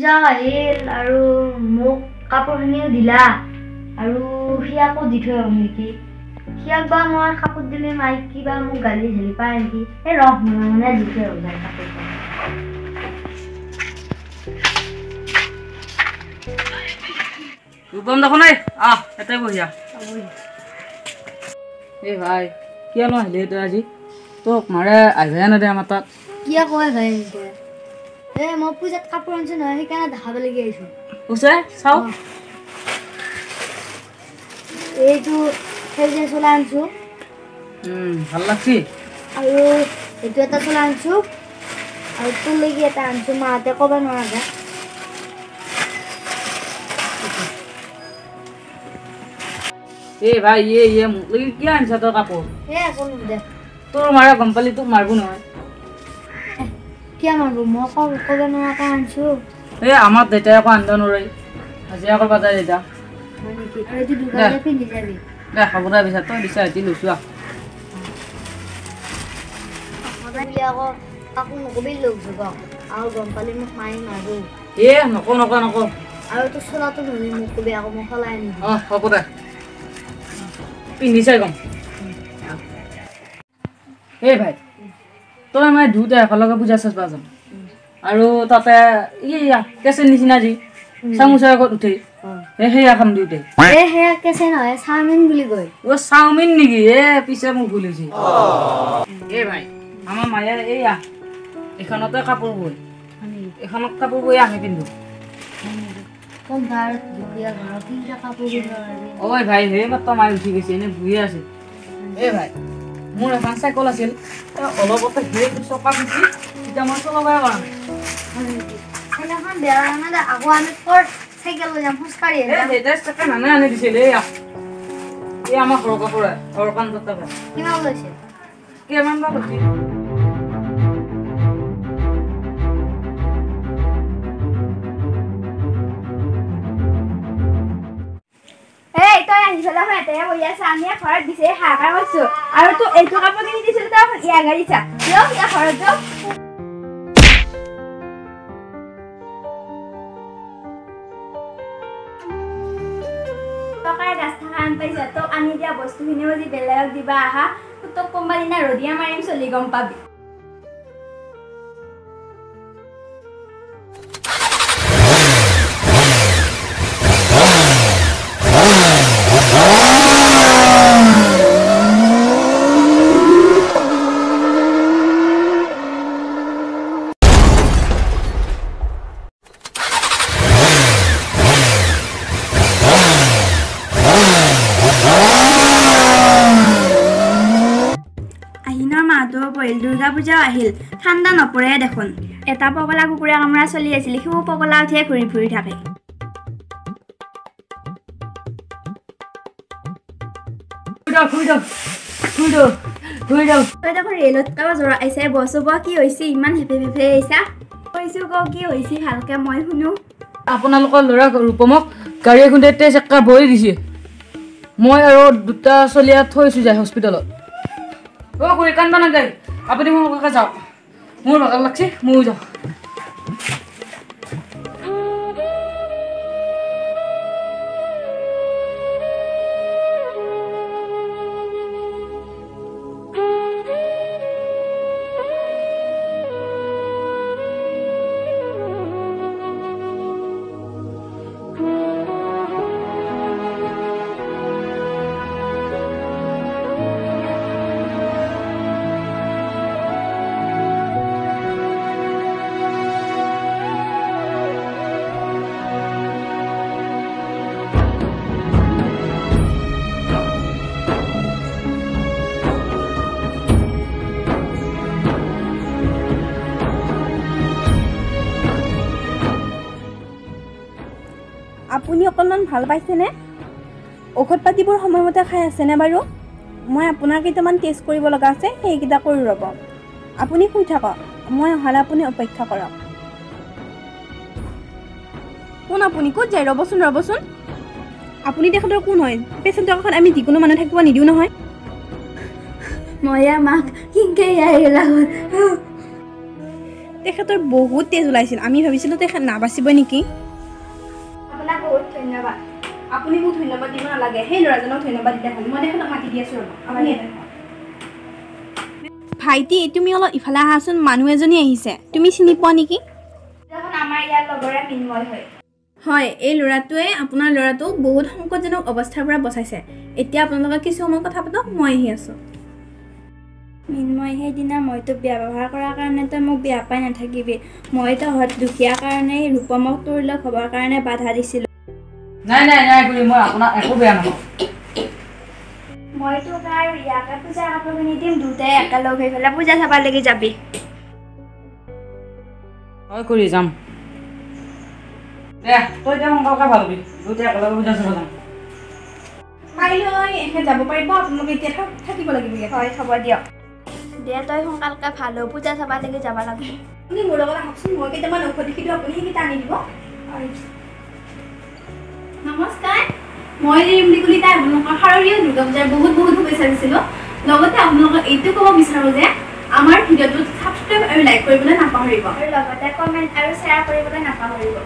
পূজাও আহিল আৰু মোক কাপোৰখিনিও দিলা আৰু সিয়াকো দি থৈ আহিম নেকি। সিয়াক বা মই কাপোৰ দিলে মাই কিবা মোক গালি ঝালি পায় নেকি। এই ৰহ, মনে মনে দি থৈ আহোঁ যায় কাপোৰ। ৰূপম দেখোন এই, আহ এতে বহিয়া। এই ভাই, কিয়নো আহিলি তই আজি? তোক মাৰে আহিবাই নেদে আমাৰ তাত। কিয় কয় ভাই এনেকে? এ মই পূজাত কাপোৰ আনিছো নহয়, সেইকাৰণে দেখাব লাগি আহিছো। কৈছে চাওঁ। এইটো সেউজীয়া চোলা আনিছো। ভাল লাগছি। আৰু এইটো এটা চোলা আনিছো আৰু তুলকি এটা আনিছো, মাহঁতে ক'ব নোৱাৰা। এই ভাই, ইয়ে মোক লাগি কিয় আনিছা তই কাপোৰ? এ একো নুসুধে। তোৰ মাৰে গম পালি তোক মাৰব নহয়। কিয় মাৰব? মই ক'ব নোৱাৰাকে আনিছো। এই আমাৰ দেউতাই আকৌ আনিব নোৱাৰে, হাজিৰা কৰিব যায় দেউতা। হয় নেকি? আৰু এইটো দুৰ্গা পিন্ধি যাবি। দে হ'ব দে, পিছত তই দিছা এটি লৈছো আহ। বুলি আকৌ কাকো নকবি লগ যোগক, আৰু গম পালি মোক মাৰি মাৰব। এ নকওঁ নকওঁ নকওঁ। আৰু তোৰ চোলাটো নহ'লে মোক কবি, আকৌ মই সলাই আনি দিম। অঁ হ'ব দে, পিন্ধি চাই গম। এই ভাই, তই মই দুয়োটা একেলগে পূজা চাবা যাম আৰু তাতে ইয়া কেঁচেৰ নিচিনা যি চামুচৰ আগত উঠে, এই সেয়া খাম দুয়োটাই। এ সেয়া কেঁচে নহয়, চাওমিন বুলি কয়। অ চাওমিন নেকি? এ পিছে মোক ভুল হৈছে। এই ভাই, আমাৰ মায়ে এইয়া এইখনতে কাপোৰ বয়, এইখনত কাপোৰ বৈ আমি পিন্ধো। ঐ ভাই, সেই মাত্ৰ মায়ে উঠি গৈছে, এনেই বহিয়ে আছে। এই ভাই, মোৰ এখন চাইকেল আছিল, অলপতে সেই চকা ফুটি এতিয়া মই চলাবই পৰা নাই। চাইকেলখন বেয়া হোৱা নাই, আকৌ আমি ক'ৰ চাইকেল লৈ যাম, খোজকাঢ়ি। এই দেউতাই চাইকেল নানে আনি দিছিল। এইয়া এই আমাৰ ঘৰৰ কাষৰে ঘৰৰ কাণত। কিমান লৈছে? কিমান বা লৈছে। এই তই আহি পেলাই এতেহে বহি আছা, আমি ঘৰত বিচাৰি হাহাকাৰ কৰিছো। আৰু তোক এইটো কাপোৰ কিনি দিছিলো, তই ইয়াৰ গাড়ী চা। দিয়ক ইয়াৰ ঘৰত যাওক। টকাৰ গাছ থকা আন পাইছা, তোক আনি দিয়া বস্তুখিনিও যদি বেলেগক দিবা আহা, তোক কোনোবা দিনা ৰদিয়া মাৰিম চলি, গম পাবি। আহিনৰ মাহটোও পৰিল, দুৰ্গা পূজাও আহিল, ঠাণ্ডা নপৰে দেখোন। এটা পগলা কুকুৰে কামোৰা চলি আছিল, সিও পগলা উঠিয়ে ঘূৰি ফুৰি থাকে। তই দেখোন ৰেলত কাবা জ্বৰ আহিছে, বছ বহ, কি হৈছে ইমান হেফে ফেফে আহিছা? কৈছো ক কি হৈছে ভালকে মই শুনো। আপোনালোকৰ ল'ৰা ৰূপমক গাড়ী এখনতে তেজ একা ভৰি দিছে, মই আৰু দুটা চলীয়া থৈছো যায় হস্পিটেলত। অ খুৰী, কান্দবা নাযায়, আপুনি মোৰ কাকা যাওক, মোৰ ভাগৰ লাগছে, ময়ো যাওঁ। আপুনি অকণমান ভাল পাইছেনে? ঔষধ পাতিবোৰ সময়মতে খাই আছেনে বাৰু? মই আপোনাৰ কেইটামান টেষ্ট কৰিব লগা আছে, সেইকেইটা কৰি ৰ'ব। আপুনি শুই থাকক, মই অহালৈ আপুনি অপেক্ষা কৰক। কোন আপুনি? ক'ত যায়? ৰ'বচোন ৰ'বচোন, আপুনি তেখেতৰ কোন হয়? পেচেণ্টৰ কাষত আমি যিকোনো মানুহ থাকিব নিদিওঁ নহয়। মই মাক কিনকে। তেখেতৰ বহুত তেজ ওলাইছিল, আমি ভাবিছিলোঁ তেখেত নাবাচিবই নেকি। আপোনাক বহুত ধন্যবাদ। আপুনি মোক ধন্যবাদ দিব নালাগে, সেই ল'ৰাজনক ধন্যবাদ দিলে হ'ল। মই তেখেতক মাতি দি আছোঁ, ৰ'ব আপুনি ইয়াতে থাকক। ভাইটি, তুমি অলপ ইফালে আহাচোন, মানুহ এজনী আহিছে, তুমি চিনি পোৱা নেকি? দেখোন আমাৰ ইয়াৰ লগৰে মৃন্ময় হয়। হয়, এই ল'ৰাটোৱে আপোনাৰ ল'ৰাটোক বহুত সংকটজনক অৱস্থাৰ পৰা বচাইছে। এতিয়া আপোনালোকে কিছু সময় কথা পাতক, মই আহি আছোঁ। মৃন্ময়, সেইদিনা মই তোক বেয়া ব্যৱহাৰ কৰাৰ কাৰণে তই মোক বেয়া পাই নাথাকিবি। মই তহঁত দুখীয়া কাৰণেই ৰূপমক তোৰ লগ হ'বৰ কাৰণে বাধা দিছিলোঁ। নাই নাই নাই খুৰী, মই আপোনাক একো বেয়া নাপাওঁ। মই তোক আৰু ইয়াকে পূজাৰ কাপোৰখিনি দিম, দুটাই একেলগ হৈ পেলাই পূজা চাব লাগি যাবি। হয় খুৰী, যাম দে। তই এতিয়া সোনকালকে ভাল হবি, দুটাই একেলগে পূজা চাব যাম। কাইলৈ এখেত যাব পাৰিব, আপোনালোকে এতিয়া থাকিব লাগিব ইয়াত। হয়, হ'ব দিয়ক। দে, তই সোনকালকে ভাল হৈ পূজা চাব লাগি যাব লাগিব। আপুনি মোৰ লগত আহকচোন, মই কেইটামান ঔষধ লিখি দিওঁ, আপুনি সেইকেইটা আনি দিব। হয়। নমস্কাৰ, মই ৰিমলি কলিতাই আপোনালোকৰ শাৰদীয় দুৰ্গা পূজাৰ বহুত বহুত শুভেচ্ছা দিছিলোঁ। লগতে আপোনালোকক এইটো ক'ব বিচাৰোঁ যে আমাৰ ভিডিঅ'টোত ছাবস্ক্ৰাইব আৰু লাইক কৰিবলৈ নাপাহৰিব আৰু লগতে কমেণ্ট আৰু শ্বেয়াৰ কৰিবলৈ নাপাহৰিব।